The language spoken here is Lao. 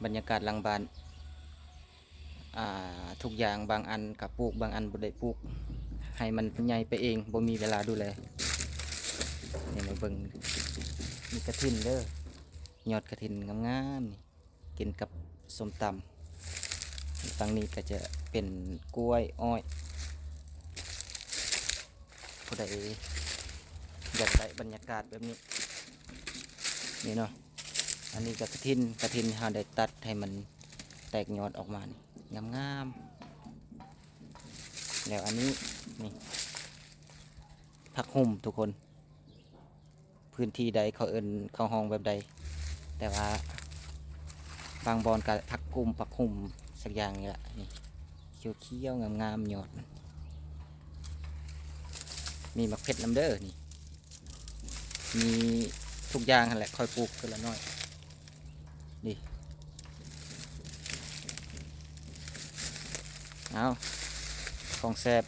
ບັນຍາກາດຫຼັງບ້ານ ອ່າ ທຸກຢ່າງ ບາງອັນກໍປູກ ບາງອັນບໍ່ໄດ້ປູກ ໃຫ້ມັນໃຫຍ່ໄປເອງ ບໍ່ມີເວລາດູແລ. ນີ້ມາເບິ່ງ ມີກະຖິນເດີ ຍອດກະຖິນງາມໆ ນີ້ ກິນກັບສົ້ມຕຳ. ຝັ່ງນີ້ກໍຈະເປັນກ້ວຍ ອ້ອຍ ຜູ້ໃດຢາກໄດ້ບັນຍາກາດແບບນີ້ ນີ້ເນາະ. ອັນນີ້ກໍກະຖິນ ກະຖິນເຮົາໄດ້ຕັດໃຫ້ມັນແຕກຍອດອອກມານີ້ ງາມໆ. ແລ້ວອັນນີ້ ນີ້ ຜັກຫຸ່ມທຸກຄົນ ພື້ນທີ່ໃດເຂົາເອີ້ນ ເຂົາຮ້ອງແບບໃດ ແຕ່ວ່າບາງບ່ອນກໍຜັກກຸ້ມ ຜັກຫຸ່ມ ສັກຢ່າງນີ້ລະ. ນີ້ ຂຽວໆ ງາມໆ ຍອດມັນ. ມີໝາກເຜັດນຳເດີ ນີ້ ມີທຸກຢ່າງຫັ້ນແຫຼະ ຂ້ອຍປູກເທື່ອລະໜ້ອຍ. ນີ້ ເອົາ ຂອງແຊບ